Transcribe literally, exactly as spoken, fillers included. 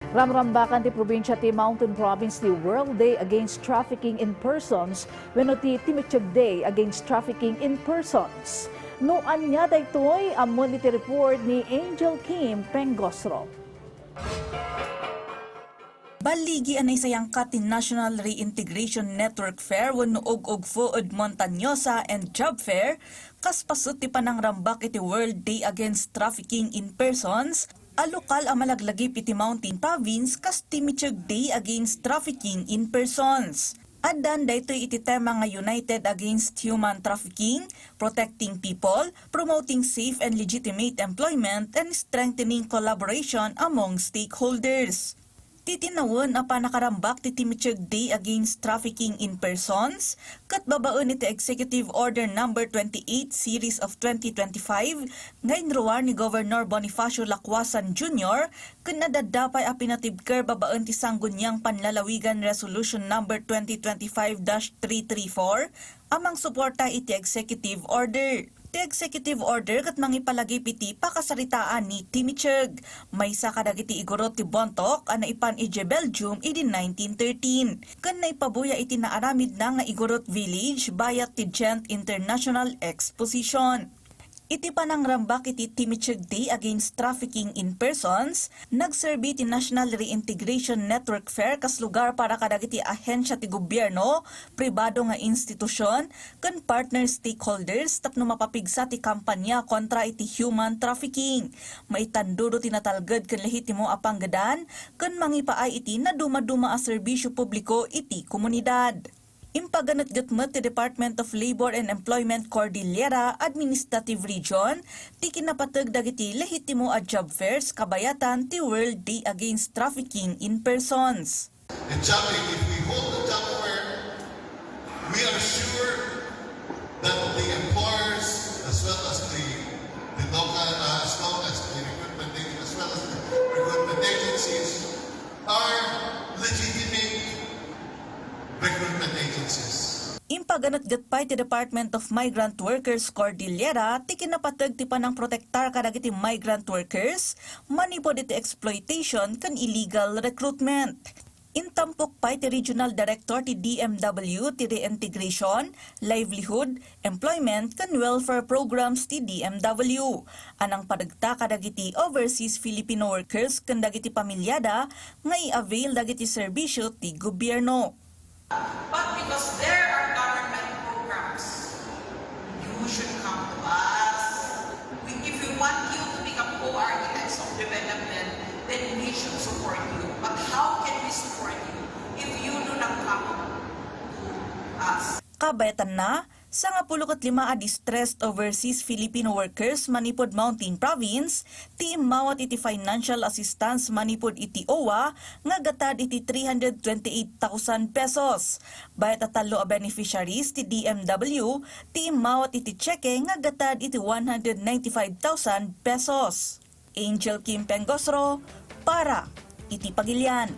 Ramrambakan ti probinsia ti Mountain Province ti World Day Against Trafficking in Persons wenno ti Timetieg Day Against Trafficking in Persons. No ania daytoy, ammoen iti report ni Angel Kim Pengosro. Balligi a naisayangkat ti National Reintegration Network Fair wenno ug-ugfo ed Montañosa and Job Fair kas paset ti panangrambak iti World Day Against Trafficking in Persons a lokal a malaglagip iti Mountain Province kas Timetieg Day Against Trafficking in Persons. Addan daytoy iti tema nga United Against Human Trafficking, Protecting People, Promoting Safe and Legitimate Employment, and Strengthening Collaboration Among Stakeholders. Titinawen a panakarambak ti Timetieg Day Against Trafficking in Persons ket babaen iti Executive Order Number twenty-eight Series of twenty twenty-five nga inruar ni Governor Bonifacio Lacuasan Junior ken adda pay a pinatibker babaen ti Sangguniang Panlalawigan Resolution Number twenty twenty-five dash three three four a mangsuporta iti Executive Order. Ti Executive Order ket mangipalagip iti pakasaritaan ni Timetieg, maysa kadagiti igurot ti Bontoc a naipan idiay Belgium idi nineteen thirteen, ken naipabuya iti naaramidna nga igurot village bayat ti Ghent International Exposition. Iti panangrambak iti Timetieg Day Against Trafficking in Persons, nagserbi ti National Reintegration Network Fair kas lugar para kadagiti ahensia ti gobierno, pribado nga institusion, ken partner stakeholders tapno mapapigsa ti kampanya kontra iti human trafficking. Maitandudo ti natalged ken lehitimo a panggedan ken mangipaay iti nadumaduma a serbisio publiko iti komunidad. Impaganetget met ti Department of Labor and Employment Cordillera Administrative Region ti kinapateg dagiti lehitimo a job fairs kabayatan ti World Day Against Trafficking in Persons. And Chappie, if we hold the job fair, we are sure that the employers, as well as the, the local, uh, as long as the recruitment ag-, as well as the recruitment agencies, are legitimate recruitment agencies. Impaganetget pay ti Department of Migrant Workers Cordillera ti kinapateg ti panangprotektar kadagiti migrant workers manipud iti exploitation ken illegal recruitment. Intampok pay ti Regional Director ti D M W ti Reintegration, Livelihood, Employment ken Welfare Programs ti D M W a nangparegta kadagiti overseas Filipino workers ken dagiti pamilyada nga i-avail dagiti serbisio ti gobierno. But because there are government programs, you should come to us. We, if we want you to become co-architects of development, then we should support you. But how can we support you if you do not come to us? Kabayatanna, sangapulo ket lima a distressed overseas Filipino workers manipud Mountain Province ti immawat iti financial assistance manipud iti owa nga gatad iti three hundred twenty-eight thousand pesos. Bayat a tallo a beneficiaries ti D M W ti immawat iti tseke nga gatad iti one hundred ninety-five thousand pesos. Angel Kim Pengosro para iti Pagilian.